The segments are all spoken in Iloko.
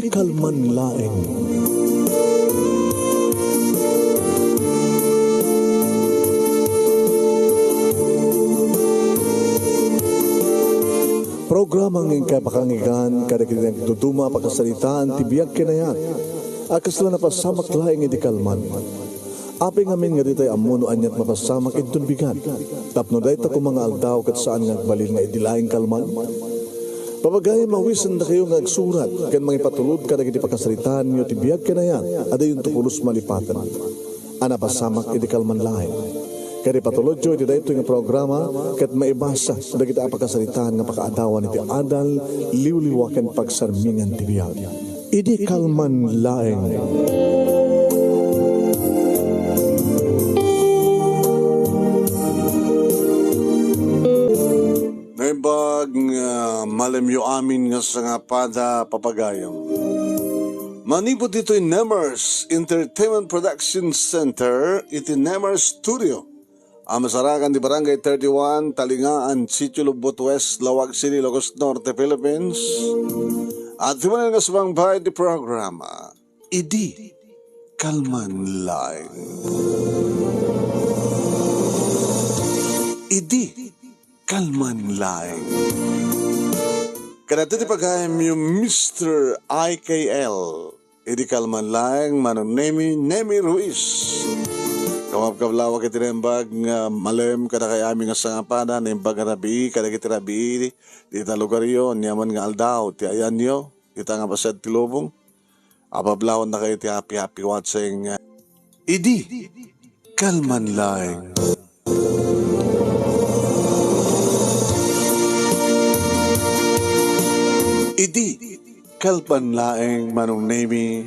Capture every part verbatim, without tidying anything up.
Kalman laeng. Programa nga inkay pakanggan kadagiti nagduduma a pakasaritaan ti biag ken ayat a kasla napasamak laeng idi kalman. Apay ngamin nga ditay ammo no aniat mapasamak inton bigat, tapno dayta koma nga aldaw ket saan nga agbalin nga idi laeng kalman? Papagayam, mawisendakayo nga agsurat ken mangipatulod kadagiti pakasaritaanyo ti biag ken ayat a dayonto pulos malipaten a napasamak idi kalman laeng. Ket ipatulodyo iti daytoy nga programa ket maibasa dagiti a pakasaritaan nga pakaadawan iti adal, liwliwa ken pagsarmingan ti biag. Idi kalman laeng. Naimbag nga malemyo amin nga sangapada, papagayam. Manipud ditoy Nemers Entertainment Production Center iti Nemers Studio a masarakan ti Barangay thirty-one, Talingaan, Sitio Lubot West, Laoag City, Ilocos Norte, Philippines. At simulan nga sumangpay ti programa, Idi Kalman Laeng. Idi Kalman Laeng. Kadagiti pagayamyo, Mister I K L. Idi kalman laeng, Manong Nemi, Nemi Ruiz. Kumapkablawak iti naimbag nga malem kadakay amin nga sangapada, naimbag nga rabii, kadagiti rabii, dita lugaryo, aniaman nga aldaw, ti ayanyo, dita nga paset ti lubong. Apablawannakayo ti happy, happy watching. Idi kalman laeng. Idi kalman laeng, Manong Nemi,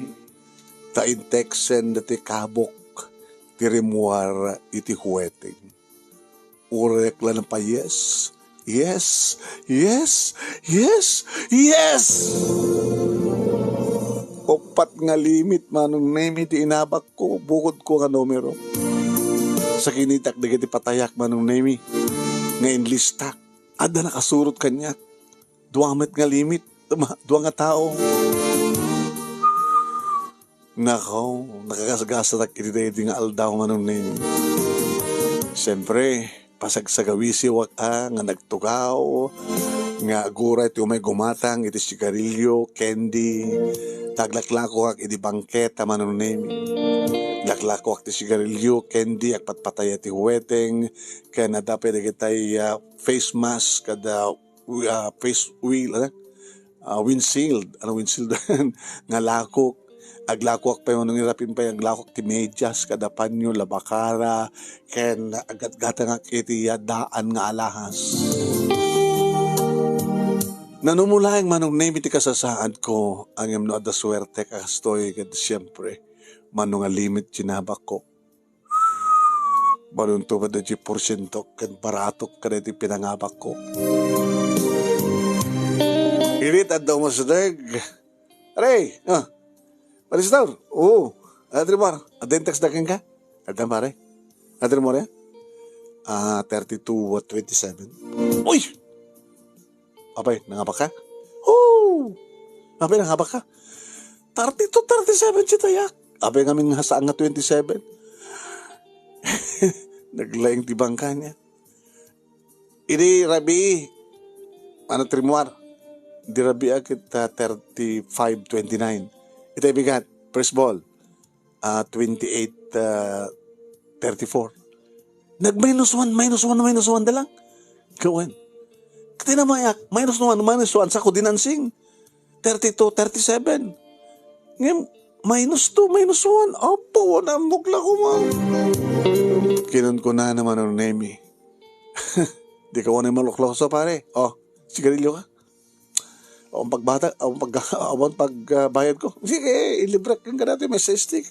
ta inteksen dati kabok ti rimmuar iti huweteng. Uray la napa-yes, yes, yes, yes, yes! Uppat nga limit, Manong Nemi, ti inabakko, bukodko nga numero. Sakinitak dagiti patayak, Manong Nemi, nga inlistak. Adda nakasurot kaniak. Dua met nga limit. Duma-, dua nga tao. Nako, nakagasgasatak iti daydi nga aldaw, Manong Nemi. Siyempre, pasagsagawisiwak a nga nagtugaw, nga aguray ti umay gumatang iti sigarilyo, candy, ta aglaklakoak iti bangketa, Manong Nemi. Laklakoak ti sigarilyo, candy, agpatpataya ti huweteng, ken adda pay dagitay, ah, face mask, kada wi-, ah, face wheel, ano? Ah, windshield, ano windshield? Nga lakok. Aglakoak pay, Manong, irapin pay, aglakoak ti medyas, kada panyo, labakara, ken agatgatangak iti, ah, daan nga alahas. Nanumulaeng, Manong Nemi, ti kasasaadko, ngem no adda suertek a kastoy, ket siyempre, mano nga limit ti inabakko. Manunto met daytoy porsiento ken baratok kadaytoy pinangabakko. Init adda umasideg. Are, ah, Maristor, oo. Adri Mar, adda text da kenka? Adda, pare? Adri Mar, ya? Ah, thirty-two, what, twenty-seven? Uy! Apay, nangabak ka? Oo! Apay, nangabak ka? Thirty-two, thirty-seven ti tayak. Apay ngamin nga saan nga twenty-seven? Naglaing ti bangka niya. Idi rabii, ano, trimuar? Di rabii a ket, ah, thirty-five, twenty-nine. Itay bigat, first ball. Ah, twenty-eight, ah, thirty-four. Nag minus one, minus one, minus one da lang. Kawan. Kati na mayak, minus one, minus one, sako dinansing. Thirty-two, thirty-seven. Ngem, minus two, minus one. Apo, wala ang bukla ko, ma. Kinan ko na naman ang Nemi. Di ka wala maluklaw sa pare. Oh, sigarilyo ka? Ang pagbata, ang pag, ang pag, ah, bayad ko. Sige, ilibre ka nga dati, may sa stick.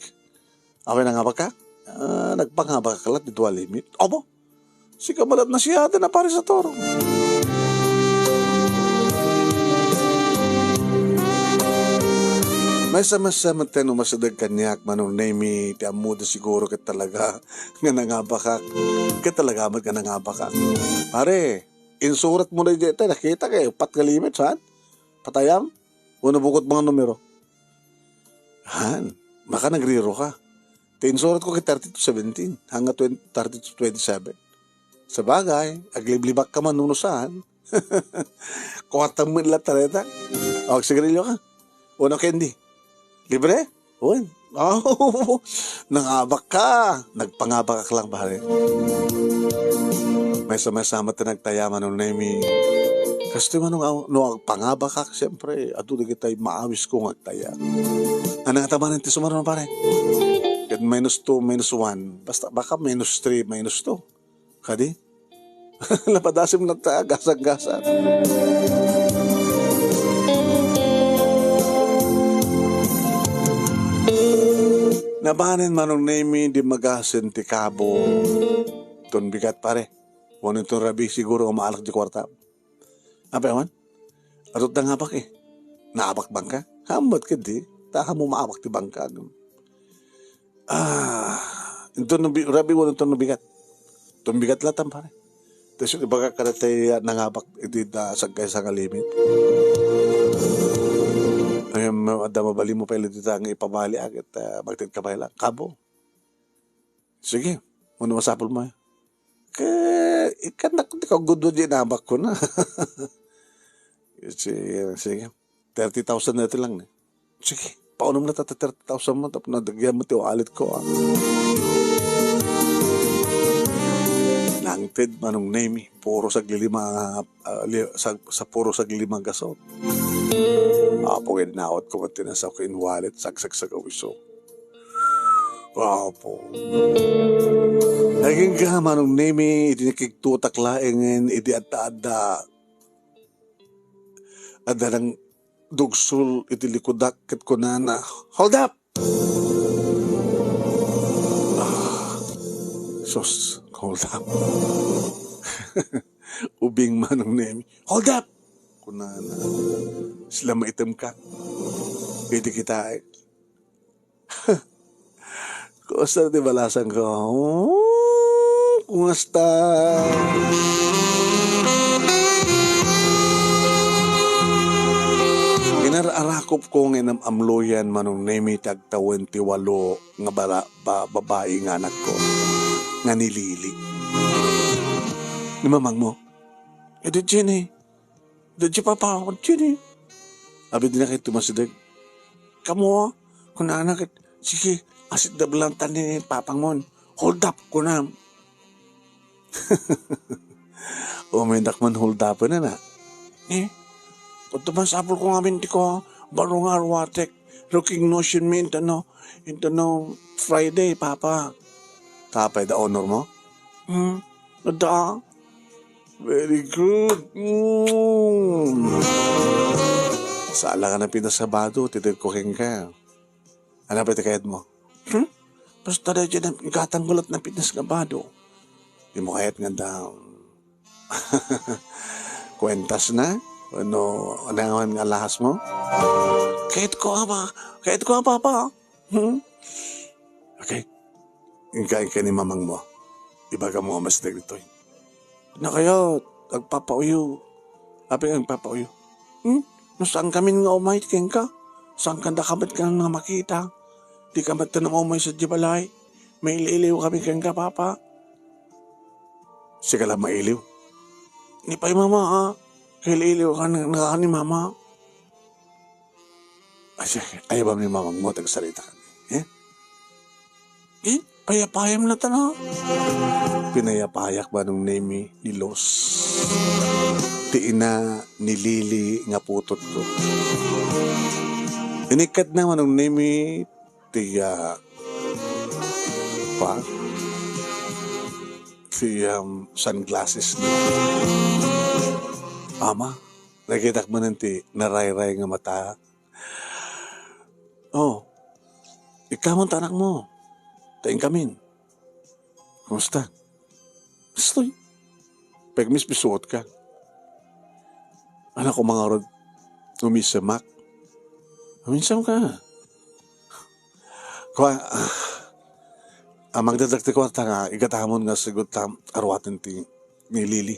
Awan nangabak ka? Ah, nagpangabak ka lang, di dual limit. Abo, sika balat na siya, ate na pare sa toro. Maysa-maysa met ten umasideg kaniak, Manong Nemi, ti ammo da siguro ket talaga nga nangabakak. Ket talaga met nga nangabakak. Pare, insurat mo na di, te, nakita kay, pat ka limit, saan? Patayam? Uno bukod mga numero. Han, baka nagriro ka. Ti insurat ko ket thirty to seventeen, hangga twenty, thirty to twenty-seven. Sabagay, agliblibak ka man no saan. Kuwartam met la tareta. O, agsigarilyo ka. Uno candy. Libre? Wen. Oh, nangabak ka. Nagpangabak ka lang, pare. Maysa-maysa met ti nagtaya, Manong Nemi. Kastoy, Manong, aw-, no agpangabak ka, siyempre, adu dagitay maawis ko nga agtaya. Ano nga tabanan ti sumaruno, pare? Ket minus two, minus one. Basta baka minus three, minus two. Kadi? Napadasim na ta, gasag-gasag. Nabanen, Manong Nemi, di magasen ti kabo. Ton bigat, pare. Wano ton rabi siguro nga maalak di kuwarta. Apay man? Adut da nga abak, eh. Naabak bangka? Hambat kadi. Ta mo maabak ti bangka. Ah, inton no bi-, rabi wano ton no bigat. Ton bigat latan, pare. Tas ibaga kada tay, ah, nangabak iti da sagkaysa nga limit. Ay, ma-, adda mabalin mo pay iti ta nga ipabali agit, ah, magted ka pay lang. Kabo. Sige, wano masapul mo. Ke, ikan na, di ka gudo di nabak ko na. Sige, sige. Thirty thousand na ito lang, eh. Sige, paunam na ta thirty thousand mo, tapos nadagyan mo ti wallet ko, ah. Nangted, Manong Nemi, puro saglilima, ah, li-, sa, sa puro saglilima gasot. Apo, ginnaot ko, matinas ako in wallet, sagsagsaga wiso. Apo. Agingga, Manong Nemi, iti nakigtutak laengen, iti adda-adda. Adda nang dugsul iti likudak ket kunana, "Hold up!" Ah, sus, hold up. Ubing, Manong Nemi. "Hold up!" Kunana. Sila maitem ka. Iti kita, eh. Kumusta ti balasan ko? Oh, kumusta? Inar-arakop ko nga inam-amloyan, Manong Nemi, ti agtawen ti walo nga bara-, ba-, babai nga anakko, nga ni Lily. Ni mamang mo? Iti Jenny. Dadya papa, Jenny. Abi di na kayo tumasideg. Kamo, kunana ket, sige, asit da belantan ni papang mon. Hold up, kunam. Umindak man hold up na na. Eh, ito man sapul ko nga minti ko, baro nga arwatek, recognition mi into no, into no Friday, papa. Tapay da honor mo? Hmm, da. Very good. Mm. Sala ka na pinasabado, titig ko kenka. Ano pa iti kayat mo? Hmm? Basta da dyan, gatang gulat na pinas nga bado. Di mo kayat nga da, kwentas na? Ano, ano nga nga alahas mo? Kayat ko, ama. Kayat ko, papa. Hmm? Okay. Inka, inka ni mamang mo. Ibaga mo, mas dagitoy. Na kaya, agpapauyo. Apay agpapauyo? Hmm? No saan kami nga umay kenka? Saan ka da kabat ka nga makita? Di ka met nga umay sa di balay. Mailiw-iliw kami kenka, papa. Sige lang, mailiw. Ni pay mama, ah. Kailiw-iliw ka na, na ni mama. Ay, sige, ayaw ba ni mamang mo, tagsarita kami. Eh? Eh? Payapayam na tana. Pinayapayak, Manong Nemi, ni Los. Ti ina ni Lily nga putotko. Inikkat na, Manong Nemi, ti, ah, pa, ti, um, sunglasses na. Ama, nakitak man ti narayray nga mata. Oh, ikaw man ta anak mo. Ta inkamin. Kumusta? Kastoy. Pagmismisuot ka. Anak ko, mangarod umisemak. Uminsam ka. Kua, ah, ah, magdadag ti kwarta nga, igatamon nga sigut ta arwaten ti ni Lily.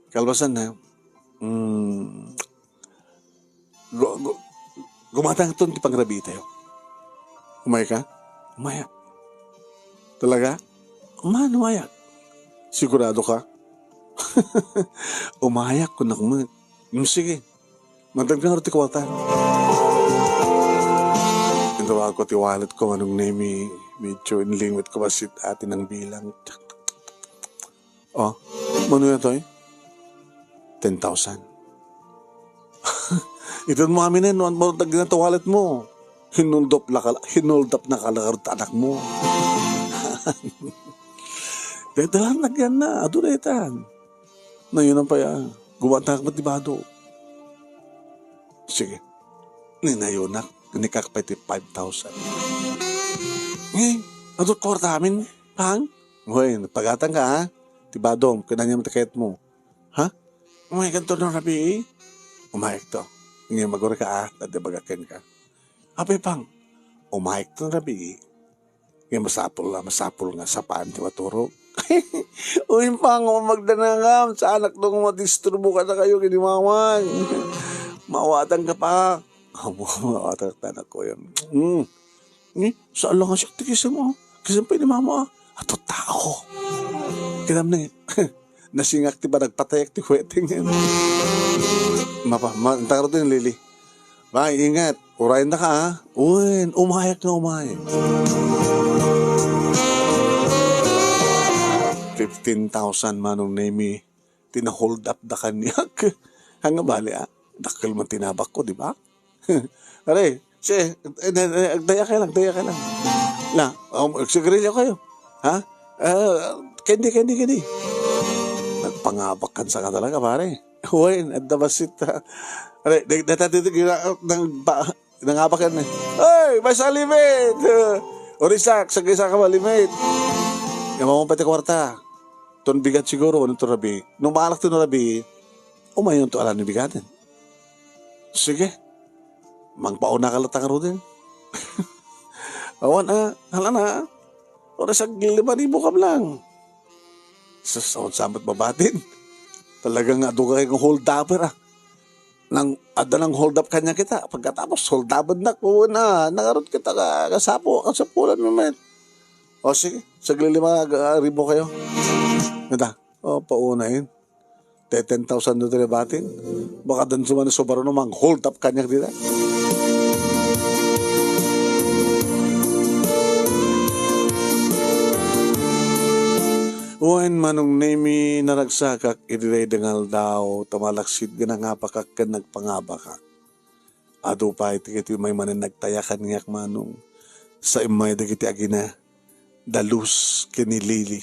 Kalbasan na, mm, gu-, gu-, gumatang ton ti pangrabii tayo. Umayka? Umayak. Talaga? Man, umayak. Sigurado ka? Umayak, kunak mo. Mm, sige. Mantag nga ti kuwatan. Intawag ko ti wallet ko, Manong Nemi. Medyo inlingwit ko basit ati nang bilang. Oh, mano yatoy? Ten thousand. Itan mo aminen, no, ano mo nagginatawalit mo? Hinuldap na kala, hinuldap na kala karta anak mo. Dahil dalan nagyan na, adu na itan. Na yun ang paya, gumatak mo ti bado. Sige. Ninayonak, nikak pa iti five thousand. Eh, adu kwarta amin, pang? Hoy, pagatan ka, ha? Ti badom, kinanyam ti kayat mo. Ha? Umayek to no rabii? Umayek to. Ngayon maguri ka, ah, tadi bagaken ka. Apay pang, umayek to no rabii. Ngayon masapul la, masapul nga sapaan ti maturog. Uy, pang, magdanangam, saanak dong madisturbo ka na kayo, kinimawan. Mawatan ka pa. Amo, mawatan ka na, kuya. Hmm. Ni, saan lang siya ti kisem, oh. Kisem pa ni mama, ah. Ato tao. Kinam na, nasingak ti ba nagpatayak ti kuweteng yan. Mapa, ma, antang din, Lili. Ba, ingat. Urayan na ka, ah. Uy, umayak nga umay. Fifteen thousand, Manong Nemi. Ti na-hold up da kaniak. Hanga bali, ah. Dakkel man tinabak ko, di ba? Are, si, eh, eh, eh, agdaya ka lang, agdaya ka lang. Na, um, sigarilyo kayo. Ha? Ah, candy, candy, candy. Nagpangabakan sa ka talaga, pare. Wen, adda basit, ha? Are, da-, data dito, gina-, nang ba-, nangabakan na. Oy, may salimit! Orisak, sa isa ka malimit. Yung mga pati kwarta. Ton bigat siguro, ano to rabi? Nung maalak to na rabi, umayon to alam ni bigatin. Sige. Mangpauna ka latang rudin. Awan, ah, hala na, ah. Oras ag lima ribu kam lang. Sus, awan samot babatin. Talaga nga, adu ka kay nga hold upper, ah. Nang, adda nang hold up kanya kita. Pagkatapos, hold upper na ko na. Nangarot kita ka, kasapo, kasapulan mo, men. O, sige, saglit lima, ah, ribu kayo. Nata, o, paunahin. Te ten thousand no ti batin. Baka dan sumana sobra no mang hold up kaniak dita. Wen, Manong Nemi, naragsakak iti daydi nga aldaw, ta malaksid nga nangabakak ken nagpangabakak. Adu pay ti kiti may manen nagtayakan nga manong. Sa immay dagiti agina, da Luz ken ni Lily,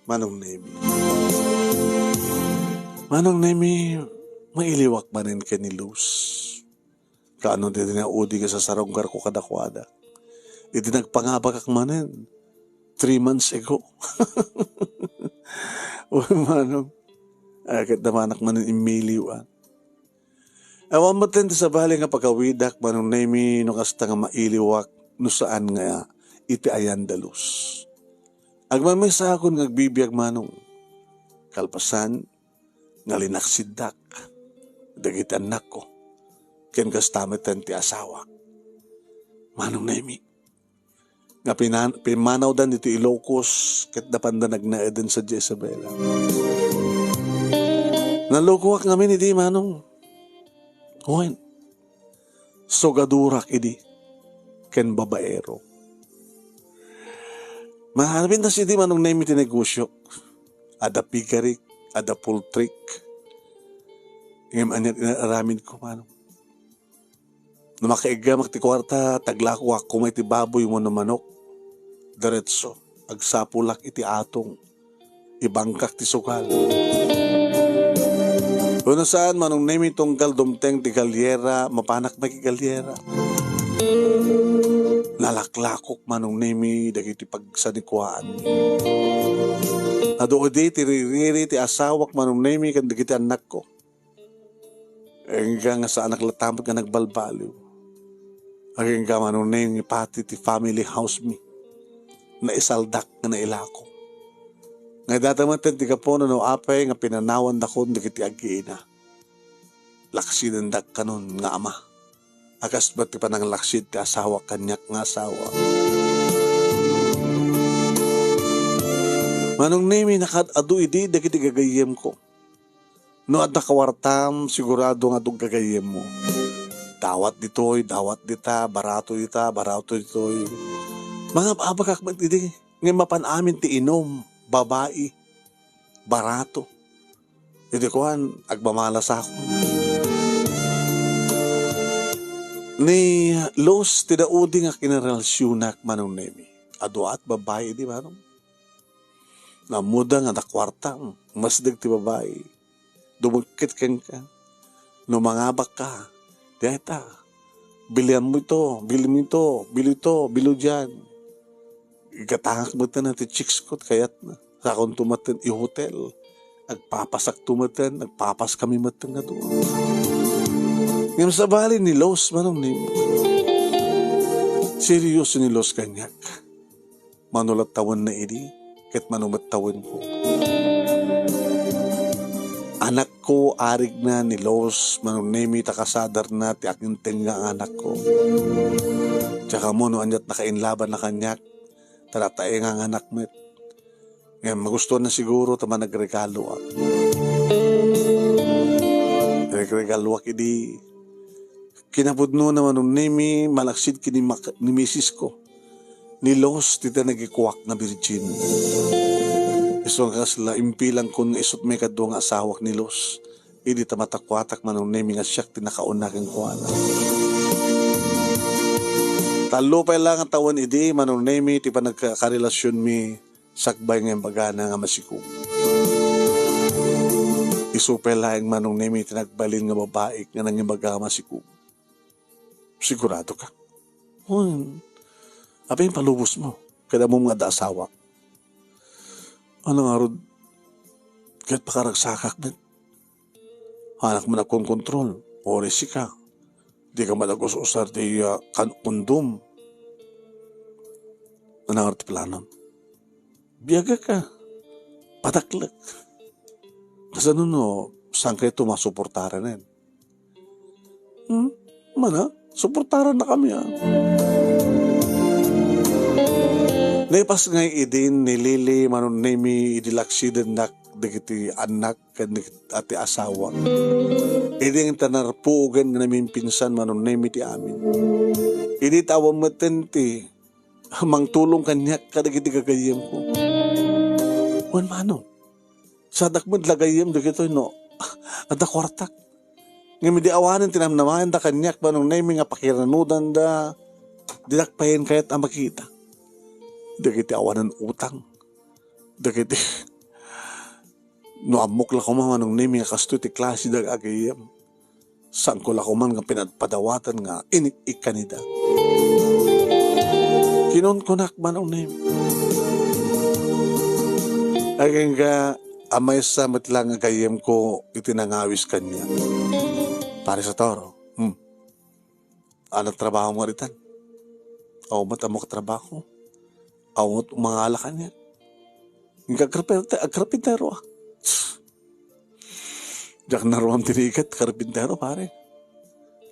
Manong Nemi. Manong Nemi, mailiwak manen ken ni Luz. Kaano ti naudi nga sasarunggarko kadakuada. Iti nagpangabakak manen, three months ago. Uy, Manong, ay, ket damanak manen immiliw, ah. Awan met ti sabali nga pagawidak, Manong Nemi, no kasta nga mailiwak, no saan nga iti ayan da Luz. Agmaymaysaakon nga agbibiag, Manong. Kalpasan, nga linaksiddak dagiti annakko, ken kasta met ti asawak. Manong Nemi, nga pinan-, pimmanawdan iti Ilocos, ket napanda nagnaeden sadiay Isabela. Nalokoak ngamin idi, Manong. Wen, sugadurak idi ken babaero. Maharapin ta sidi, Manong Nemi, ti negosyo. Adda pigarik, adda poultryk. Ngem ania ti inaramid ko, Manong? No makaiggamak ti kuarta, taglakoak koma iti baboy wenno manok. Diretso, agsapulak iti atong. Ibangkak ti sugal. Wenno saan, Manong Nemi, tunggal dumteng ti galyera, mapanak makigalyera. Nalaklakok, Manong Nemi, dagiti pagsanikuaan. Adu idi ti ririri ti asawak, Manong Nemi, ken dagiti annakko. Agingga nga saanak latta met nga nagbalbaliw. Agingga Manong Nemi, pati ti family house mi, naisaldak nga nailako. Nga data met ti gapu no apay nga pinanawandakon dagiti agina. Laksidendak kanon nga ama. a kas met ti pananglaksid ti asawak kaniak nga asawa. Manong Nemi, nakaad-adu idi dagiti gagayyemko. No adda kawartam, sigurado nga adu gagayyemmo. Dawat ditoy, dawat dita, barato dita, barato ditoy. Mangab-abakak met idi, ngem mapan amin ti inum, babai, barato. Idi kuan, agmamalasakon. Ni Luz ti naudi nga kinarelasionak, Manong Nemi. Adu a ti babai idi, Manong. Nammuda nga adda kuarta, masdeg ti babai. Dumekket kenka. No mangabakka, dayta. Bilianmo ito, bilim ito, bili ito, bilo diyan. Igatangak metten ti chicks ko, kayatna. Sakonto metten i-hotel. Agpapasakto metten, agpapaskami metten nga dua. Ngem sabali ni Luz, Manong Nemi. Serioso ni Luz kaniak. Mano la tawenna idi, ket mano met tawenko. Anakko, arigna ni Luz, Manong Nemi, ta kasadarna ti akintengnga nga anakko. Diak ammo no aniat nakainlabanna kaniak, ta nataenga nga anak met. Ngem magustuanna siguro ta managregaloak. Nagregaloak idi. Kinapudnona, Manong Nemi, malaksid ken ni mak-, ni misisko. Ni Luz ti nagikuak nga birgin. Isu nga kasla, impilangkon nga isut' maikadua nga asawak ni Luz. Idi ta matakuatak, Manong Nemi, nga siak ti nakauna kenkuana. Tallo pay la nga tawen idi, Manong Nemi, ti panagka-, karelasionmi sakbay nga imbagana nga masikog. Isu pay laeng, Manong Nemi, ti nagbalin nga babai nga nangibaga nga masikog. Sigurado ka? Wen, apay palubos mo? Kada mo nga adda asawa. Ano nga rod? Ket pakaragsak met. Anak mo na kon kontrol. Ori sika. Di ka madagus usar di, ah, kan-, kondom. Ano nga rod ti planom? Biagek a. Pataklek. Kasano no, saan kayo masuportaranen? Hmm? Mana, suportaran na kami, ah. Naipas ngay idin ni Lily, Manong Nemi, idi laksidennak dagiti annak ken dagiti asawa. Idi nga ta narpuogen nga namimpinsan, Manong Nemi, ti amin. Idi ta awan metten ti mangtulong kaniak kadagiti gagayyemko. Wen, Manong, sadak met la gayyem dagitoy no adda kuartak. Ngem idi awanen ti namnamaenda kaniak, Manong Nemi, nga pakiranudanda, dinak payen kayat a makita. Dagiti awanen utang. Dagiti, no ammok la koma, Manong Nemi, nga kastoy ti klase da agayyem. Saanko la koman nga pinadpadawatan nga inik-ikkanida. Kinunkunak, Manong Nemi. Agingga a maysa met la nga gayyemko iti nangawis kaniak. Pare Satoru, hmm. Ano trabaho mo ritan? Awan met ammok trabaho. Awan met mangala kaniak. Agkarpente-, agkarpintero, ah. Diak naruam ti rigat, karpintero, pare.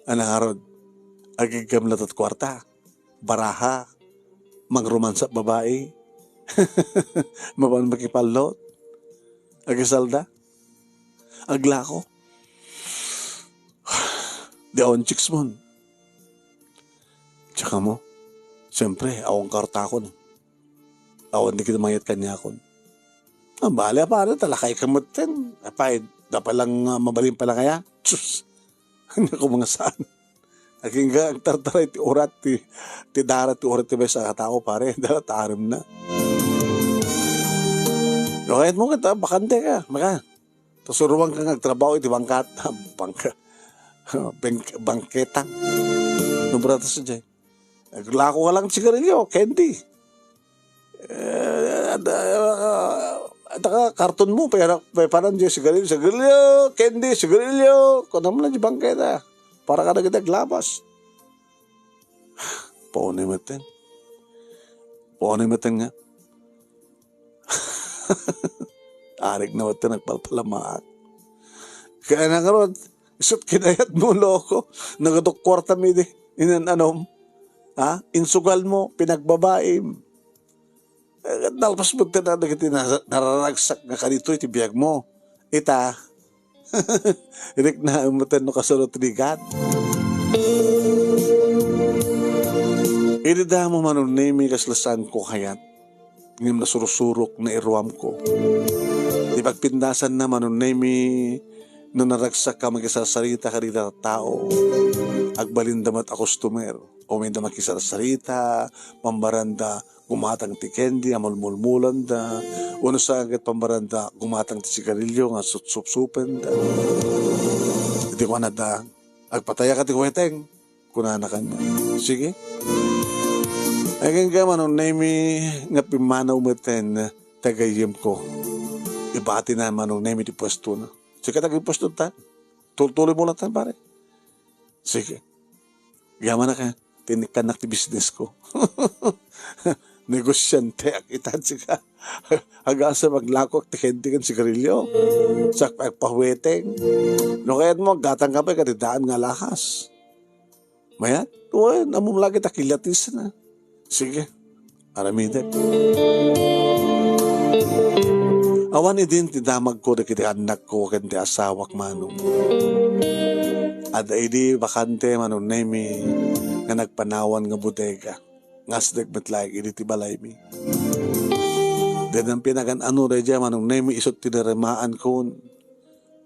Ano ngarud? Agiggam latta ti kuarta. Baraha. Mangromansa babai. Mapan makipallot. Agisalda. Aglako. Di awan chicks mon. Tsaka mo, siyempre, awan kartakon. Awan di kita mangyat kaniakon. Ah, bale, pare, talakay ka metten. Apay, da pa lang, ah, mabalin pa lang kaya? Sus! Ano ko mga saan? Agingga, agtartaray ti urat, ti, ti dara, ti urat, ti maysa a tao, pare. Dara, taarem na. Bakit mo kita, bakante ka, maka. Tasuruan ka nga agtrabaho iti bangkat, bangka, bangk-, bangketa. No, bratas, jay. Aglako ka lang sigarilyo, candy. Eh, ada, ada ka, karton mo, pero, pero parang jay sigarilyo, sigarilyo, candy, sigarilyo. Kuna mo lang di bangketa. Para ka na kita glabas. Paunay metten. Paunay metten nga. Arik na metten, nagpalpalamaak. Kaya na karon, isut kinayat mo, loko. Nagadok kwarta mi di. Inan-anom? Ha? Insugal mo, pinagbabaim. Eh, nalpas mo ti na dagiti na-, nararagsak nga kadito iti biag mo. Ita, riknaem mo ten no kasano ti ligat. Idi damo Manong Nemi kasla saanko kayat. Ngem nasursurok, nairuamko. Ti pagpindasanna, Manong Nemi, no naragsak ka makisarsarita kadagiti tattao, agbalinda met a customer. Umayda makisarsarita, pambaranda, gumatang ti candy a mulmulmulanda, wenno saan ket pambaranda, gumatang ti sigarilyo nga sutsupsupenda. Iti kuanada, "Agpatayaka ti kuweteng," kunana kaniak. "Sige." Ay, kenka, Manong Nemi, nga pimmanaw metten ti gayyemko. Ibatina Manong Nemi ti puestona. "Sika ti agimpuesto ta. Tultuloy mo latta, pare." "Sige. Yamanaka, tinikkannak ti business ko." Negosiante ak ita, sika. Agasem aglako ti candy ken sigarilyo. Sa agpahueteng. No kayat mo, aggatang ka pay kadagiti daan nga alahas. Mayat? Wen, ammom la ket a kilatisna. Sige, aramidek. Awan idin ti damagko dagiti annakko ken ti asawak, Manong. Adda idi bakante, Manong Nemi, nga nagpanawan nga bodega. Nga asdek met laeng idi ti balaymi. Dinan pinagan-ano daydiay, Manong Nemi, isu ti naremaankon.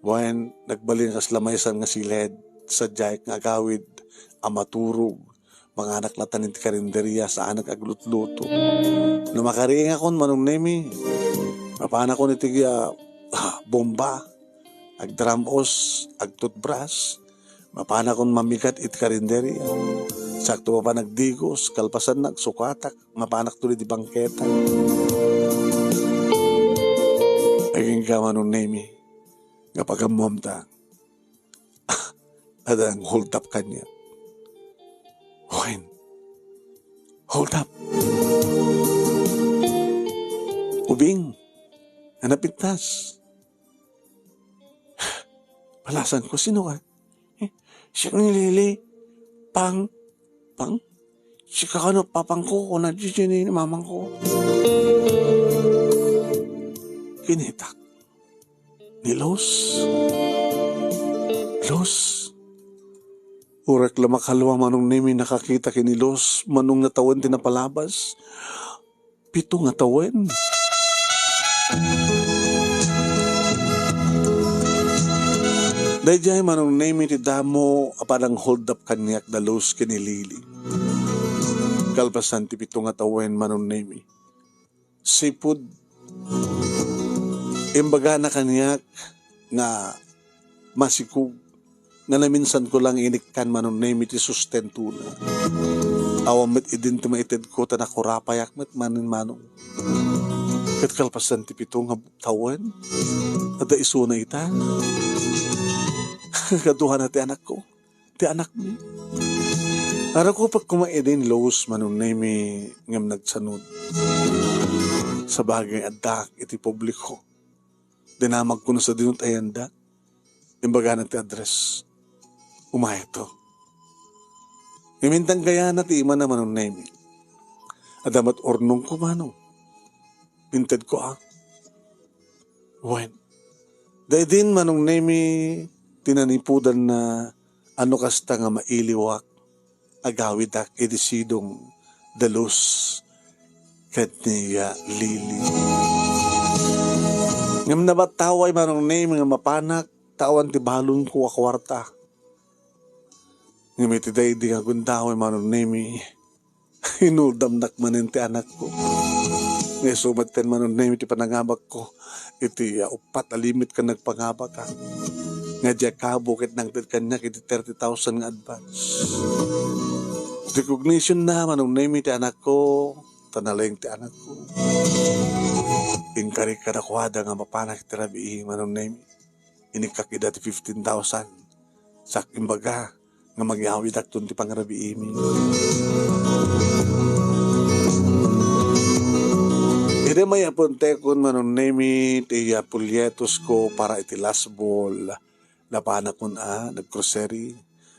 Wen, nagbalin kasla maysa nga siled, sadiay nga agawid a maturog, manganak latta iti karinderia, saanak aglutluto. No makariingakon, Manong Nemi, mapanakon iti, ah, ah, bomba, agdram-os, agtutbras, mapanakon mamigat iti karinderia. Sakto mapan agdigos, kalpasanna agsukatak, mapanakto iti bangketa. Agingga, Manong Nemi, nga pagammomta. Adda nang hold up kaniak. Wen, hold up. Ubing, nga napintas. Palasanko, sino ka? Eh, siak ni Lily. Pang, Pang? Sika kano, papangko, kuna daydiay ni mamangko. Kinitak ni Luz. Luz. Uray la makalua, Manong Nemi, nakakita ken ni Luz, Manong, nga tawen ti napalabas. Pito nga tawen. Daydiay, Manong Nemi, ti damo a panang-hold up kaniak da Luz ken ni Lily. Kalpasan ti pito nga tawen, Manong Nemi, sipud imbagana kaniak nga masikog nga naminsanko lang inikkan, Manong Nemi, ti sustentona. Awan met idin ti maitedko ta nakurapayak met manen, Manong. Ket kalpasan ti pito nga tawen, adda isuna ita. Kaduana ti anakko, ti anakmi. Arakupek koma idin, Luz, Manong Nemi, ngem nagsanud. Sabagay, addaak iti publiko. Dinamagko no sadino ti ayanda. Imbagana ti address. Umayto. Imintang gayana ti imana, Manong Nemi. Adda met urnongko, Manong. Intedko, a. Wen. Daydin, Manong Nemi, ti nanipudanna, ano kasta nga mailiwak. Agawidak idi sidong da Luz ken ni, ah, Lily. Ngem nabattaway, Manong Nemi, nga mapanak ta awan ti balonko a kuarta. Ngem iti daydi nga gundaway, Manong Nemi, inuldamnak manen ti anakko. Nga isu metten, Manong Nemi, ti panangabakko iti, ah, uppat a limit ken nagpangabak, a. Nga diay kabo ket nangted kaniak iti thirty thousand nga advance. Recognition na, Manong Nemi, ti anakko, ta nalaing ti anakko. Inkarik kadakuada nga mapanak iti rabii, Manong Nemi. Inikkak ida ti fifteen thousand. Sa imbaga nga magyawidakton ti pangrabiimi. Idi mayapon tekon, Manong Nemi, ti, ah, pulyetosko para iti last ball. Napanakon a nag-grocery.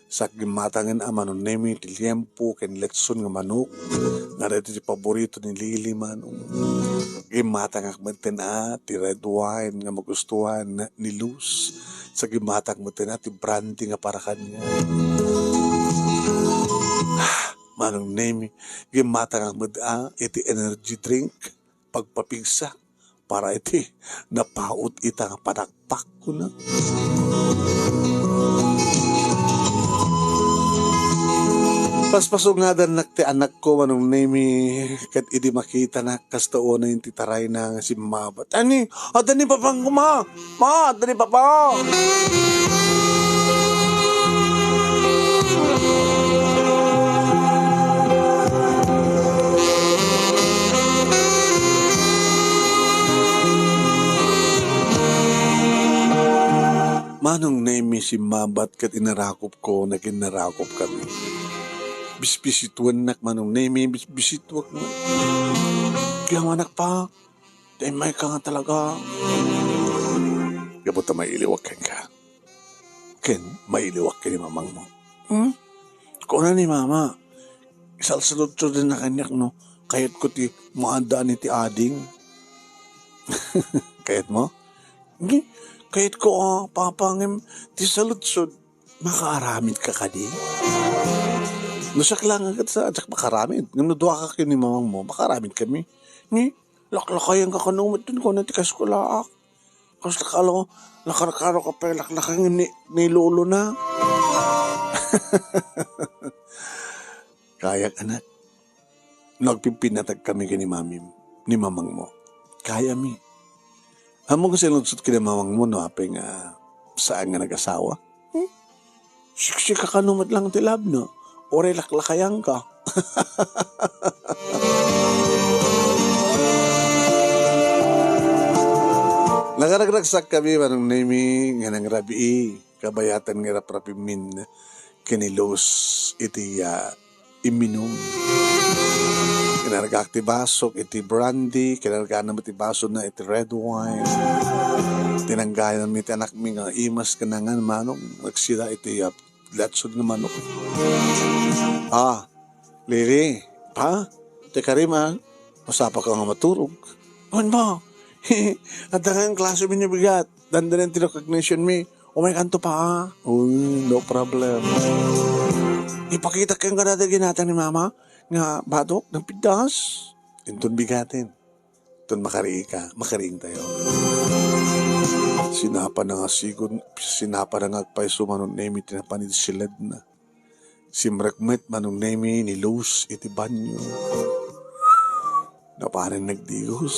Sa gimmatangen a Manong Nemi ti liempo ken Lechon nga manok, nga daytoy ti paborito ni Lily, Manong. Gimmatangak metten a ti red wine nga magustuhan ni Luz. Sa gimmatangak metten a ti brandy nga para kaniak. Manong Nemi, gimmatangak met a iti energy drink, pagpapigsa, para iti napaut ita nga panakpak, kuna. Paspasungadannak ti anakko, Manong Nemi, ket idi makitanak, kasta unay ti tarayna nga simmabat. Ani, adda ni papang kuma? Ma, adda ni papa. Manong Nemi, simmabat ket inarakopko, naginnarakop kami. Bisbisituennak, Manong Nemi, bisbisituak na. Kaya manak pa, Tay, maika nga talaga. Gapu ta mailiwak kenka. Ken, mailiwak ken ni mamangmo. Hmm? Kuna ni mama, isalsaludsoden na kaniak no, kayatko ti maaddaan iti ading. Kayatmo? Ngi, kayatko, ah, papa, ngem ti saludsod, makaaramidka kadi? No siak laeng ket sa, diak makaaramid. Ngem no duaka ken ni mamangmo, makaaramid kami. Ngi, laklakayanka kano met, kuna ti kaskulaak. Kasla ka, lakarkaroka pay laklakayan ni, ni lolo na. Kayak, anak. No agpipinatag kami ken ni mamim, ni mamangmo. Kayami. Ammom nga sinudsot ken ni mamangmo no apay nga saan nga nagasawa? Hmm? Siksika kano met laeng ti labna, uray laklakayanka. Nakaragsakkami, Manong Nemi, nga nangrabii, kabayatan nga raprapimmin ken ni Luz iti, ah, imminum. Kinargaak ti basok iti brandy, kinargana met ti basona iti red wine. Tinanggayan mi ti anakmi nga imas ken nangan, Manong, agsida iti, ah, Lechon nga manok. Ah, Lily, pa, ti karim, ah. Masapaka nga maturog. Wen ba? Adda nga klase mi ni bigat. Dandanan ti recognition mi. Umay kanto pa, ah. Uy, no problem. Ipakitak kenka dayta ginatang ni mama nga batok, nagpiddas. Inton bigaten. Ton makariika, makariing tayo. Sinapa na nga sigon, sinapa na nga agpayso, Manong Nemi, ti napan iti siledna. Simrek met, Manong Nemi, ni Luz iti banyo. Napanen nagdigos.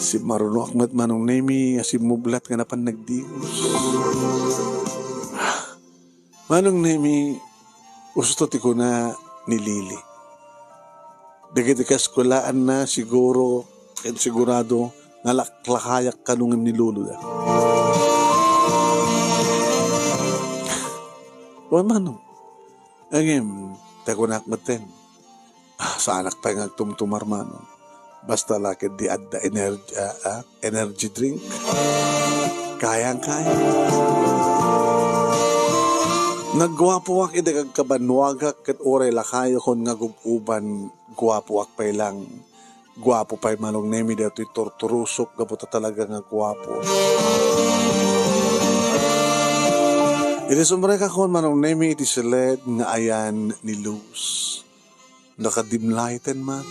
Simmarunoak met, Manong Nemi, nga simmublat nga napan nagdigos. Manong Nemi, usto ti kuna ni Lily. Dagiti kaskulaanna, siguro, ken sigurado, nga laklakayak kano ngem ni lolo da. Wen, Manong. Ngem, ta kunak metten. Ah, saanak pay nga agtumtumar, Manong. Basta la ketdi adda energy, ah, ah, energy drink. Kayang-kaya. Nagguapoak idi agkabannuagak ket uray lakayakon nga gub-uban, guapoak pay lang. Guapo pay, Manong Nemi, daytoy turturusok gapu ta talaga nga guapo. Idi sumrekakon, Manong Nemi, iti siled nga ayan ni Luz. Naka-dim lighten man.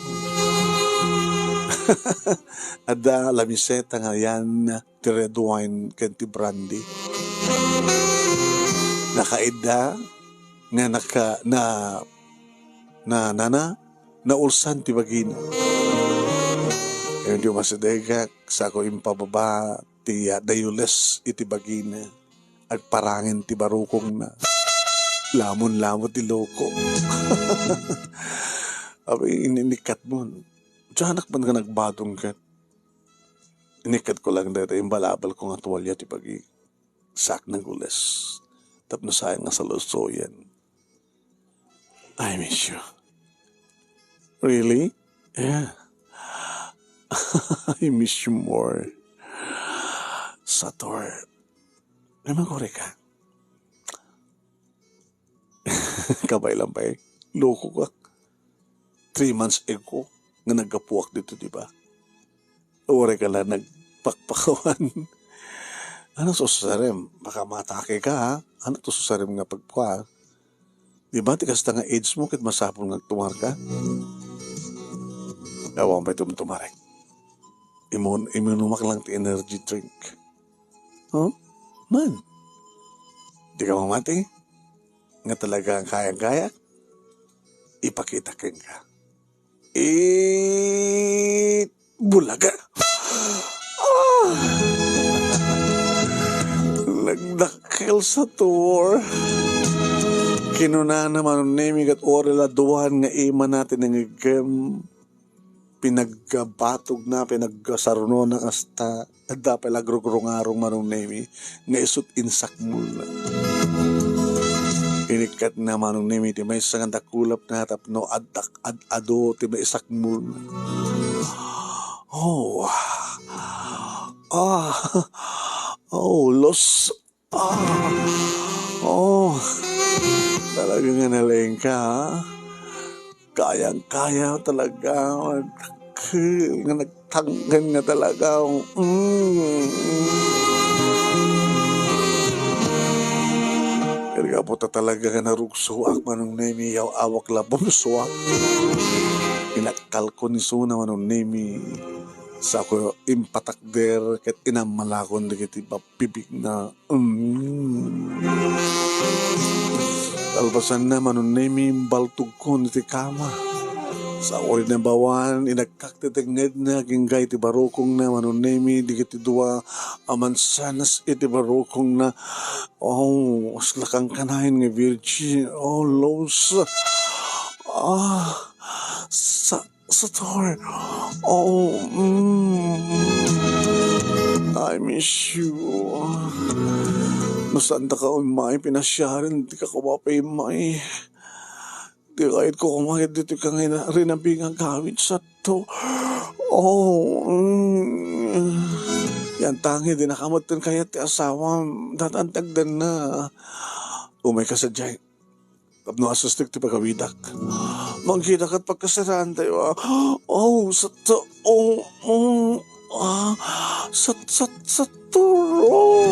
Adda lamiseta nga ayan ti red wine ken ti brandy. Nakaidda nga naka-, na, na, na, na, naulsan ti bagina. Ken di umasidegak, sako impababa ti, ah, dayules iti bagina. Agparangen ti barukongna. Lamon-lamon ti loko. Abi, in-, inikkat mo. Diyanak man nga nagbadong ket. Inikkat ko lang dayta imbalabal ko nga tuwalya ti pagi-, sak nagules. Tapno saan nga salusoyan. I miss you. Really? Yeah. I miss you more. Sator. Ay, maguri ka. Kabay lang pay, lokokak. Three months ago nga naggapuak dito, di ba? Uray ka la nagpakpakawan. Ano susarem? Baka matake ka, ha? Ano to susarem nga pagkuan? Di ba, ti kasta nga age mo, ket masapul nga agtumar ka? Awan pay tumtumarek. Imun-, imunumak lang ti energy drink. Huh? Man, di ka mamati? Nga talaga kayang-kaya? Ipakita kenka. It bulaga. Ah! Nagdakkel sa tour. Kinunana Manong Nemi ket uray la duan nga imana ti nangigem. Pinaggabatogna, pinaggasarunona kasta. Adda pay la agrugrungarong Manong Nemi nga isut' insakmolna. Inikkatna Manong Nemi ti maysa nga dakulapna tapno addak-, ad-, adu ti maisakmolna. Oh. Ah. Oh, los. Ah. Oh. Talaga nga nalaing ka, ha? Kayang-kaya talaga. Dakkel nga nagtangken nga talaga. Mm. Kaya po ta talaga nga narugsoak Manong Nemi, yaw-awak la bumsoak. Inakkalko ni Suna Manong Nemi. Sa ko impatakder ket inammalakon dagiti bibigna. Mm. Kalpasanna, Manong Nemi, imbaltogkon iti kama. Sa uri na bawan, inakkak ti tengngedna, agingga iti barukongna, Manong Nemi, dagiti dua a mansanas iti barukongna. Oh, kasla kankanayon nga virgin. Oh, Lord. Ah, sa Sator. Oh, mm. I miss you. No saanda ka ummay, pinasiaren, di ka kumapaymay. Di kayat ko kumayat ditoy kangina-, rinabi nga gawid sato. Oh, mm. Yan tangi, di nakamutten kayat ti asawam. Datantagdan na. Umay ka sa jay. Tapno asastek ti pagawidak. Manggidak ket pagkasaraantayo, ah. Oh, sato, oh, oh, ah, sat-, sat-, saturo.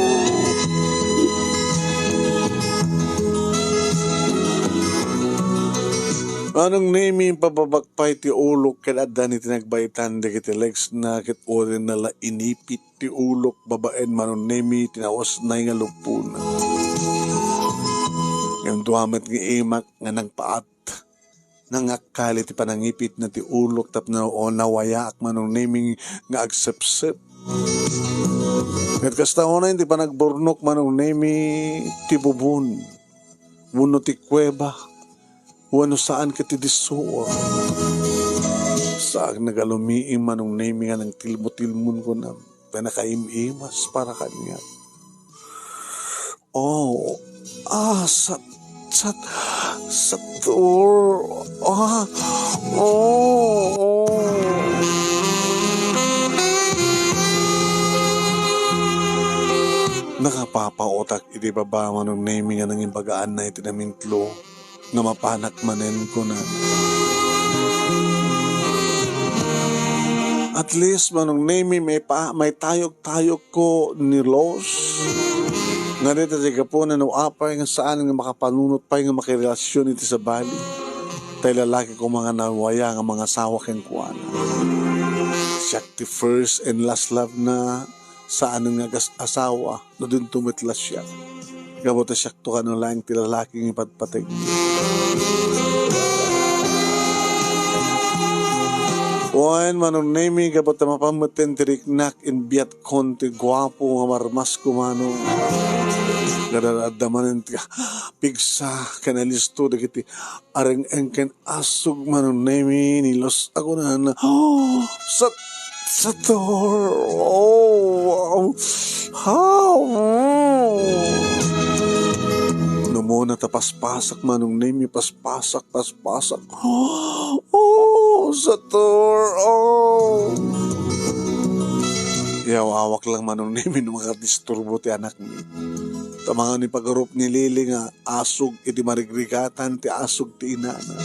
Manong Nemi, pababak pay ti ulok ket adda ni ti nagbaitan dagiti legs na ket uray na la inipit ti ulok babaen Manong Nemi ti nawasnay nga luppona. Ngem dua met nga imak nga nangpaat. Nangakkal iti panangipitna ti ulok tapno nawayaak Manong Nemi nga agsepsep. Ket kasta unay ti panagburnok Manong Nemi ti bubon wenno ti kuweba. Wenno saan ket ti disso. Saan nga alumiim Manong Nemi nga nangtilmo-tilmon kunam. Panakaim-imas para kaniak. Oh, ah, sat-, sat-, sator. Ah, oh, oh. Nakapapaotak iti baba Manong Nemi nga nangibagaanna iti namintlo. Nga mapanak manen, kuna. At least, Manong Nemi, may pa-, maitayok-tayokko ni Los. Nga dita ti gapuna no apay nga saan nga makapanunot pay nga makirelasyon iti sabali. Tay lalaki ko nga nawaya nga mangasawa kenkuana. Siak ti first and last love na saan nga gas-, asawa. No dinto met la siak. Gapu ta siakto kano laeng ti lalaki nga ipatpateg. Wen, Manong Nemi, gapu ta mapan metten ti riknak, imbiatkon ti guapo nga marmasko, Manong. Nga adda manen ti pigsa ken alisto dagiti areng-eng ken asug Manong Nemi, ni Los a kunana, "Oh, sat-, sator, oh, wow, how, mm." Numuna ta paspasak Manong Nemi, paspasak, paspasak. "Oh, sator, oh." Yaw-awak lang Manong Nemi no makadisturbo ti anakmi. Ta amangan ni pagarup ni Lily nga asug iti marigrigatan ti asug ti inana.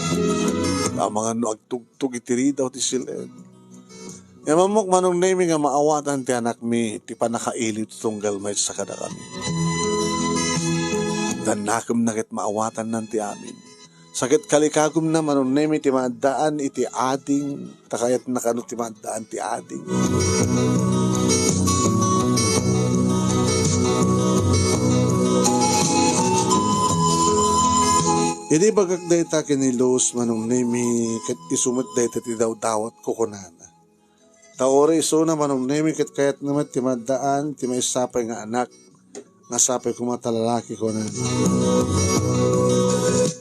Ta amangan no agtugtog iti ridaw ti sil-en. Imammok, Manong Nemi, nga maawatan ti anakmi ti pannakailiw ti tunggal maysa kadakami. Dannakemna ket maawatannan ti amin. Sa ket kalikagumna, Manong Nemi, ti maaddaan iti ading, ta kayatna kano ti maaddaan ti ading. Idi ibagak dayta ken ni Luz, Manong Nemi, ket isu met dayta ti dawdawatko, kunana. Ta uray isuna, Manong Nemi, ket kayatna met ti maaddaan ti maysa pay nga anak, nga sapay koma ta lalaki, kunana.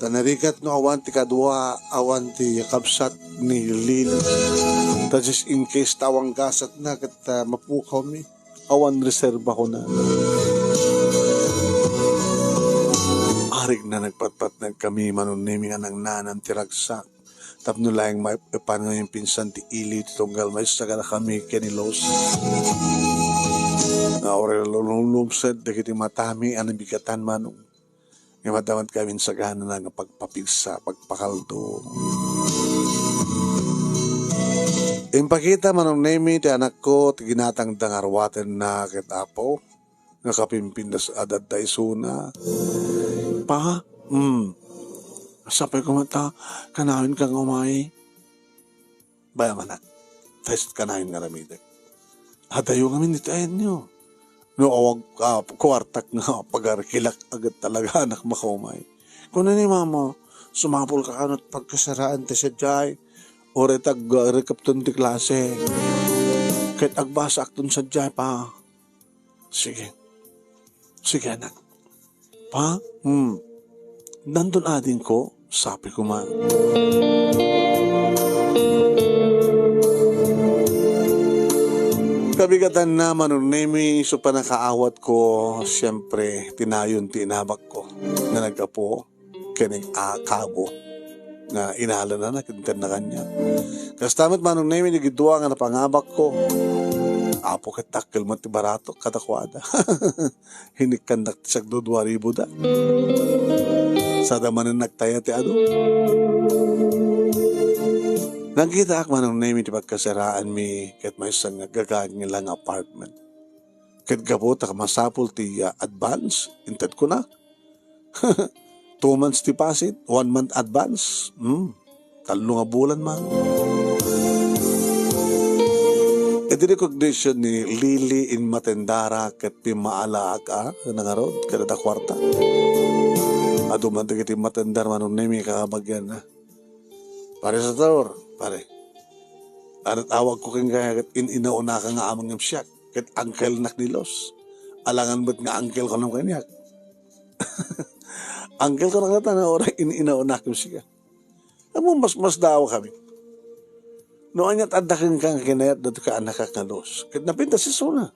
Ta narigat no awan ti kadua, awan ti kabsat ni Lily. Ta just in case ta awan gasatna ket, ah, mapukawmi. Awan reserba, kunana. Arigna nagpatpatnag kami, Manong Nemi, nga nangnanam ti ragsak. Tapno laeng maipan nga impinsan ti ili ti tunggal maysa kadakami ken ni Luz. Nga uray la lumlumsed dagiti matami a nabigatan, Manong. Nga maddamat kami sagana nga pagpapigsa, pagpakaldo. Impakita, Manong Nemi, ti anakko ti ginatangda nga arwatenna ket Apo. Nga kapimpindas a dadda isuna. Pa, mm. Sapay koma ta, kanayon ka nga umay. Bay, anak, ta isu ti kanayon nga aramidek. Adayo ngamin ditoy ayanyo. No awag, ah, kuartak nga pagarkilak, agat talaga anak makaumay. Kuna ni mama, sumapul ka kano ti pagkasaraan ti sadiay. Uray ta ag-, rekepton ti klase. Ket agbasaakton sadiay pa. Sige. Sige, anak. Pa? Hmm. Dandon adingko? Sabi ko man. Kabigatan na, Manong Nemi, isu pannakaawat ko, siyempre, tinayon ti inabak ko nga naggapu ken ni a-, kabo nga inalana na, kinterna kaniak. Kasta met, Manong Nemi, dagiti dua nga napangabak ko. Apo, ket dakkel met ti baratok kadakuada. Hinikkandak ti sagdudua ribu da. Sada manen nagtaya ti adu. Nagkitaak, Manong Nemi, ti pagkasaraanmi ket maysa nga gagaengla nga apartment. Ket gapu ta masapul ti, ah, advance, intedko na. Two months deposit, one month advance. Hmm. Tallo nga bulan man. Iti recognition ni Lily, inmatendara ket pimmaalaak a nangarud kadata kuarta. Adu man dagiti matendar, Manong Nemi, kakabagian na. Pare Sator, pare. Arat awag ko kenka ket in-inaunaka nga amang ngem siak, ket angkelnak ni Luz. Alangan met nga angkel ko kaniak. Angkel ko na kata na oray in-inaunaka ngem siak. Ammom, mas, mas dawa kami. No aniat adda kenka nga kinayat datoy kaanakak nga Luz. Ket napintas isuna.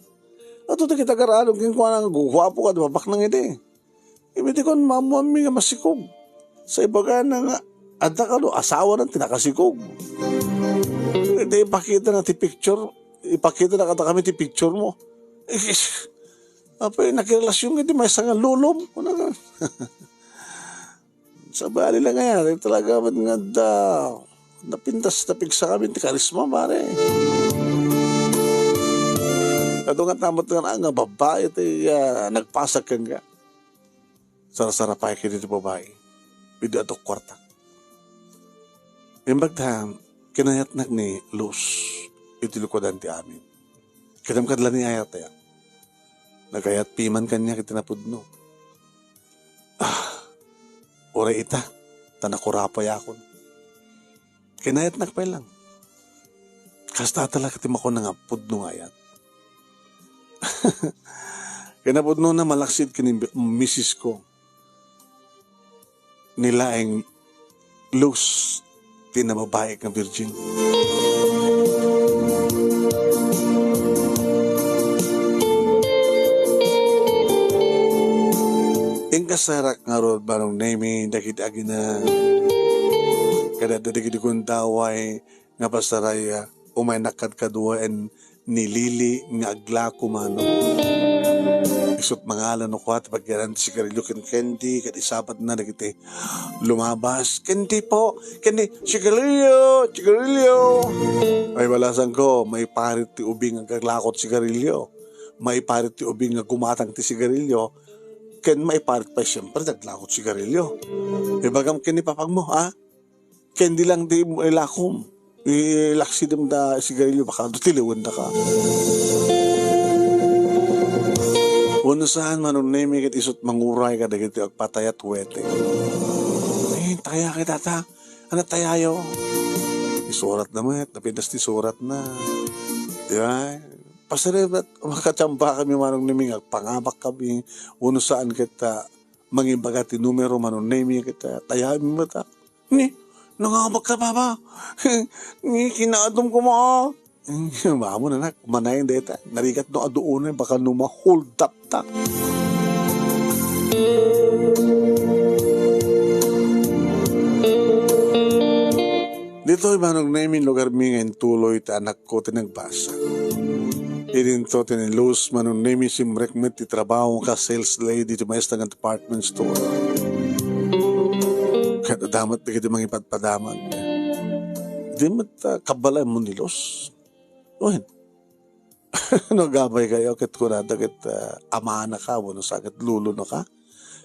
Ato ti kita garado kenkuana nga guguapo ka, di mabaknang idi. Ibidi kon maammoanmi nga masikog. Sa ibagana nga, adda kano, asawa na ti nakasikog. Iti ipakita na ti picture, ipakita na kada kami ti picture mo. Is, apay, nakirelasyonka iti maysa nga lolom. Kuna ka. Sabali lang nga yan, talaga man nga adda, napintas, napigsa kami ti karisma, pare. Adu nga tamot nga, nga babae ti, ah, nagpasag kenka. Sarsarapay ket iti babai, idi adu kuarta. Imbag ta, kinayatnak ni Luz iti lukodan ti amin. Ket adda met la ni ayatna. Nagayat piman kaniak iti napudno. Ah, uray ita, ta nakurapayakon. Kinayatnak pay lang. Kasta talaga ti makuna nga pudno nga ayat. Kinapudnona, malaksid ken ni misis ko, ni laeng Luz ti nababai nga virgin. Inkasarak ngarud, Manong Nemi, dagiti agina, kadagiti gundaway nga pasaray, ah, umaynak kadkaduaen ni Lily nga aglako, Manong. Isut' mangala no kua ti pagyanan ti sigarilio ken Candy, ket isapatna dagiti lumabas, "Candy po! Candy! Sigarilio! Sigarilio!" Ay, balasanko, maiparit ti ubing nga aglakot sigarilio. Maiparit ti ubing nga gumatang ti sigarilio. Ken maiparit pay, siempre, ti aglakot sigarilio. Ibagam ken ni papagmo, ha? Candy lang ti ilakom. Ilaksidem da sigarilio, baka adu ti liwendaka. Wenno saan, Manong Nemi, ket isut' manguray kadagiti agpatayat weteng. Eh, taya kay tata. Ano tayayo? Isuratna met, napinas ti suratna. Di ba? Pasarem met, makachamba kami, Manong Nemi, nga agpangabak kami. Wenno saan ket, ah, mangibaga ti numero, Manong Nemi, ket, ah, tayami met, ah. Ni, nangabak ka, Papa. Ni, kinaadom ko mo, ah. Mamo na, nak, manayon dayta. Narigat no adu unay, baka no ma-hold up ta. Ditoy, Manong Nemi, lugar mi nga intuloy ti anakko ti nagbasa. Idinto ti ni Luz, Manong Nemi, simrek met ti trabaho nga sales lady ti maysa nga department store. Ket adda met dagiti mangipadpadamag. Di met, ah, kabalaenmo ni Luz. Wen, no agabay kayo, ket kunada ket, ah, amana ka, wenno sa ket lolo na ka.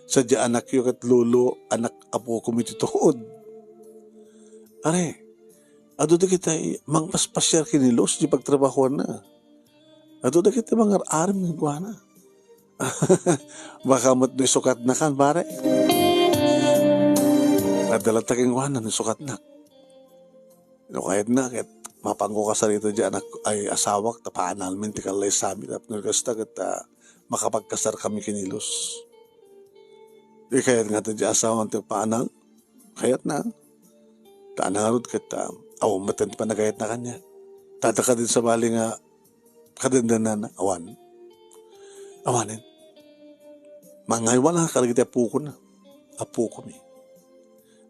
Sadiay anakyo ket lolo, anak, apo ko mi ti tuod. Are, adu dagiti mangpaspasiar ken ni Luz ti pagtrabahoanna. Adu dagiti mangar-aram kenkuana. Baka met no isukatna kan, pare. Adda latta kenkuana no isukatna. No kayatna ket mapanko kasar ita diay anak, ay, asawak, ta paanalmin ti kallaysami tapno kasta ket, ah, makapagkasar kami ken ni Luz. Di kayat nga ta diay asawam ti paanal? Kayatna. Ta ania ngarud ket, ah, awan met ti panagayatna kaniak. Tadakadin sabali nga kadendenana, awan. Awanen. Mangaywan la kadagiti apokona. Apokomi.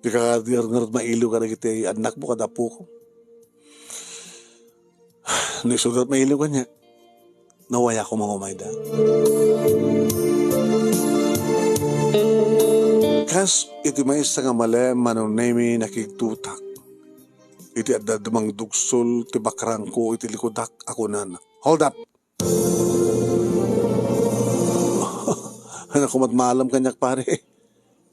Dika kadi ngarud mailiw kadagiti annakmo ken apoko. No isuda met mailiw kaniak, nawayak koma nga umayda. Kas iti maysa nga malem, Manong Nemi, nakigtotak. Iti adda dumangdugsul ti bakrangko iti likudak a kunana, "Hold up!" Ania koma ti maalam kaniak, pare?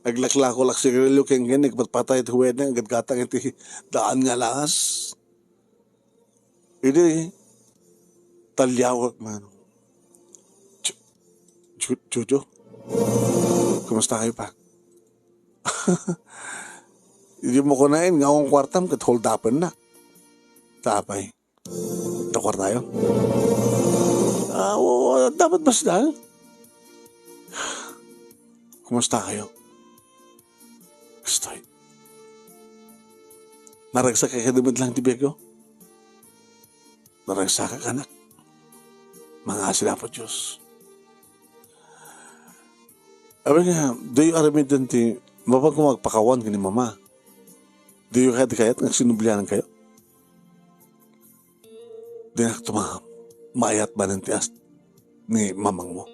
Aglaklako la sigarilio kenken, nagpatpatay ti weteng, aggatgatang iti daan nga alas. Idi, taliawek man. "Ju-, Ju-, Jojo, kumusta kayo, pa?" Idi mo kunaen nga awan kuartam ket hold-upennak. Ta apay? Ta kuartayo? Ah, o, dapat basta. Kumusta kayo? Kastoy. Naragsak ka kadi met lang ti biagyo? Naragsak ka, anak. Mangngaasin Apo Dios. Apay nga, diyo aramiden ti, mapan koma agpakawan ken ni mama. Diyo kayat, kayat nga agsinublianan kayo? Dinak tuma-, maayat manen ti as-, ni mamangmo.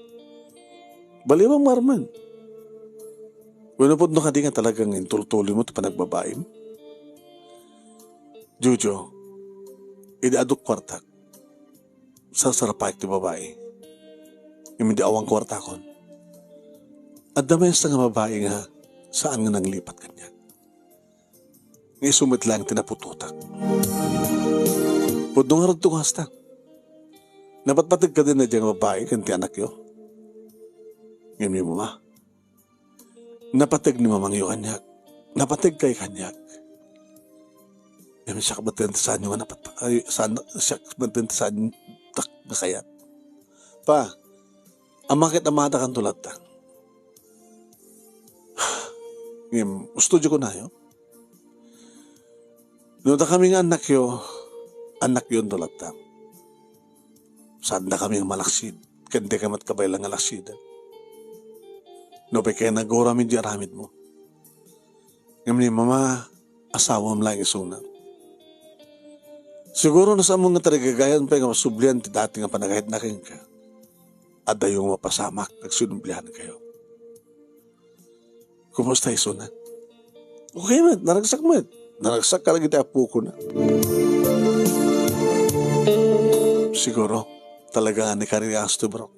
Baliwang marmen. Wenno pudno kadi nga talagang intultuloymo ti panagbabaim? Jojo, idi adu kuartak, sarsarpaek ti babai. Ngem idi awan kuartakon, adda maysa nga babai nga saan nga nanglipat kaniak. Nga isu met laeng ti naputotak. Pudno ngarud ti kasta. Napatpateg kadin daydiay nga babai ken ti anakyo. Ngem ni mama, napateg ni mamangyo kaniak. Napateg kay kaniak. Ngem siak met ti saanyo nga napat-, ay, saan, siak met ti saanyo nga kayat. Pa, ama ket amada kanto latta. Ngem, usto di kunayo. No dakami nga annakyo, annakyo anto latta. Saan dakami nga malaksid, ken dika met kabaelan nga laksiden. Nupay kinaguram idi aramidmo. Ngem ni mama, asawam laeng isuna. Siguro no saanmo nga tarigagayan pay nga masublian ti dati nga panagayatna kenka. adayo nga mapasamak, agsinumbliankayo. Kumusta isuna? Okay met, naragsak met. Naragsak kadagiti apokona. Siguro, talaga nga ni Karias to, bro.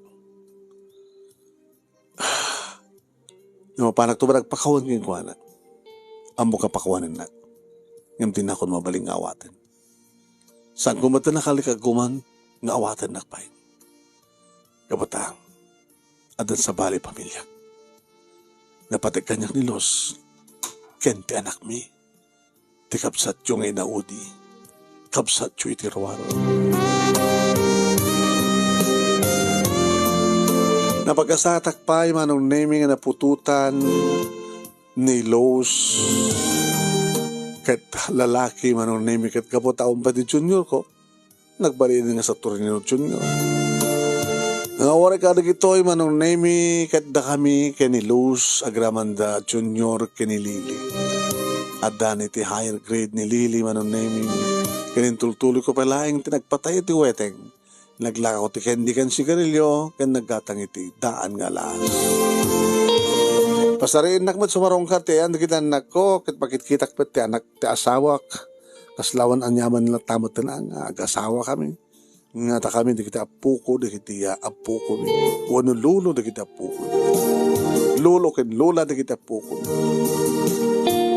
Nga mapanakto ba nagpakawan kenkuana? Ammok a pakawanennak. Ngem dinakon mabalin nga awaten. Saanko met a nakalikagkuman nga awatennak pay. Kabutang, addan sabali pamiliak. Napateg kaniak ni Luz ken ti anakmi, ti kabsatyo nga inaudi, kabsatyo iti ruar. Napagasatak pay, Manong Nemi, nga naputotan ni Luz ket lalaki, Manong Nemi, ket gapu ta awan pay ti junior ko, nagbalin nga Saturnino Junior. Nga uray kadagitoy, Manong Nemi, ket dakami ken ni Luz, agraman da Junior ken ni Lily. Addan iti higher grade ni Lily, Manong Nemi, ken intultuloy ko pay laeng ti nagpatay iti weteng. Naglaka ko ti kendi ken sigarilyo, ken naggatang iti daan nga alas. Pasariennak met sumarungkar ti ayan dagiti annakko, ket makitkitak met ti anak ti asawak. Kasla awan aniaman latta met nga agasawakami. Nga dakami dagiti appoko, dagiti, ah, appokomi. Wenno lolo dagiti appokomi. Lolo ken lola dagiti appokomi.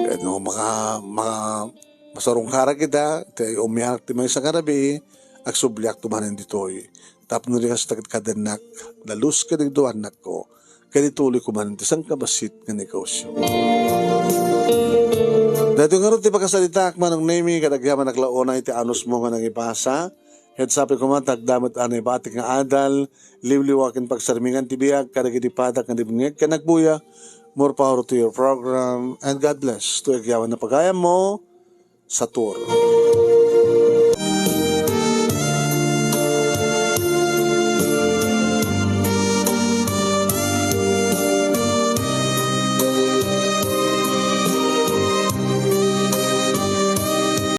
Ket no maka-, maka-, masarungkarak ita, ti umiak ti maysa nga rabii, agsubliakto manen ditoy. Tapno di kasta ket kadennak, da Luz ken dagiti annakko, ket ituloyko manen ti sangkabassit nga negosyo. Daytoy ngarud ti pakasaritaak, Manong Nemi, ket agyamanak la unay ti anusmo nga nangibasa. Ket sapay koma ta adda met a naibatik nga adal, liwliwa ken pagsarmingan ti biag kadagiti padak nga dimngeg ken agbuya. More power to your program, and God bless to agyaman a pagayammo. Satur.